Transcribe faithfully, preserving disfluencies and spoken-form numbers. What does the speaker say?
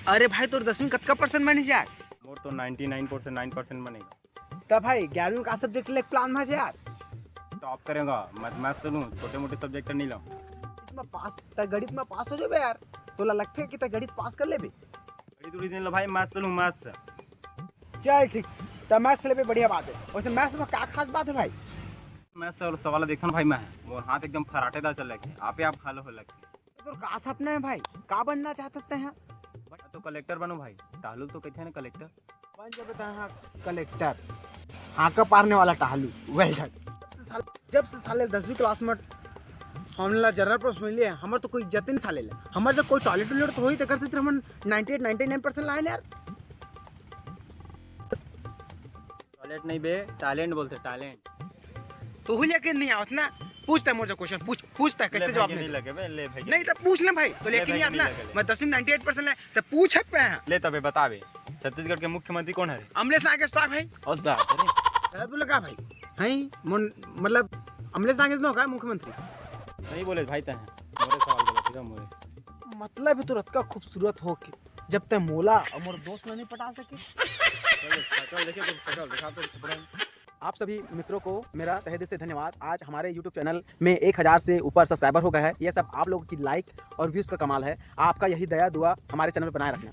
अरे भाई, तोर दसवीं कतका परसेंट बनिस यार? मोर तो ninety nine point nine percent बनेगा। त भाई, ग्यारहवीं का सब्जेक्ट ले प्लान मा यार? टॉप करेगा, मैथमेटिक्स से लूँ, छोटे मोटे सब्जेक्ट नहीं लाऊँ। इसमें पास, त गणित में पास हो जाबे यार। तोला लगथे कि त गणित पास कर लेबे? गणित उड़ी दिन लो भाई, मैथ्स से लूँ, मैथ्स। चल ठीक, त मैथ्स लेबे, बढ़िया बात है। वैसे मैथ्स में का खास बात है भाई? मैथ्स और सवाल देखो ना भाई, मैं मोर हाथ एकदम फराटेदार चल लगे, आपे आप हाल हो लगे। तोर का सपना है भाई, का बनना चाहत हस तैं? मैं तो कलेक्टर बनूँ भाई, टालू तो कहते हैं ना कलेक्टर। बन जाबे तैं कलेक्टर, हांका पारने वाला टालू, वेल्डर। जब से साले दसवीं क्लास में हमला जनरल प्रश्न मिले, हमर तो कोई इज्जत नहीं साले ले। हमर जब कोई टॉयलेट वॉयलेट तो होई, तेकर से हमन ninety eight, ninety nine percent लाए यार। टॉयलेट नहीं बे, टैलेंट बोलते, टैलेंट। तो हो लेके नहीं आवत ना, पूछता मोर जो क्वेश्चन, पूछ, पूछता कैसे जवाब नहीं लगे बे, ले भाई। नहीं तो पूछ ले भाई, तो लेके नहीं आवत ना। मैं दसवीं नाइंटी एट परसेंट है, तो पूछत पे है। ले तबे बताबे, छत्तीसगढ़ के मुख्यमंत्री कौन है? अमलेश नागेश तो भाई। और बात करे। तू लगा भाई, हैं? मतलब अमलेश नागेश नो का मुख्यमंत्री? नहीं बोले भाई, तैं मोरे सवाल गलत है, मोरे। मतलब है तू रतका खूबसूरत हो के जब तैं मोला और मोर दोस्त ला नहीं पटा सके। शकल देखे तो, शकल दिखा तो, शकल। आप सभी मित्रों को मेरा तहे दिल से धन्यवाद। आज हमारे यूट्यूब चैनल में एक हज़ार से ऊपर सब्सक्राइबर हो गए हैं। ये सब आप लोगों की लाइक और व्यूज़ का कमाल है। आपका यही दया दुआ हमारे चैनल पर बनाए रखना।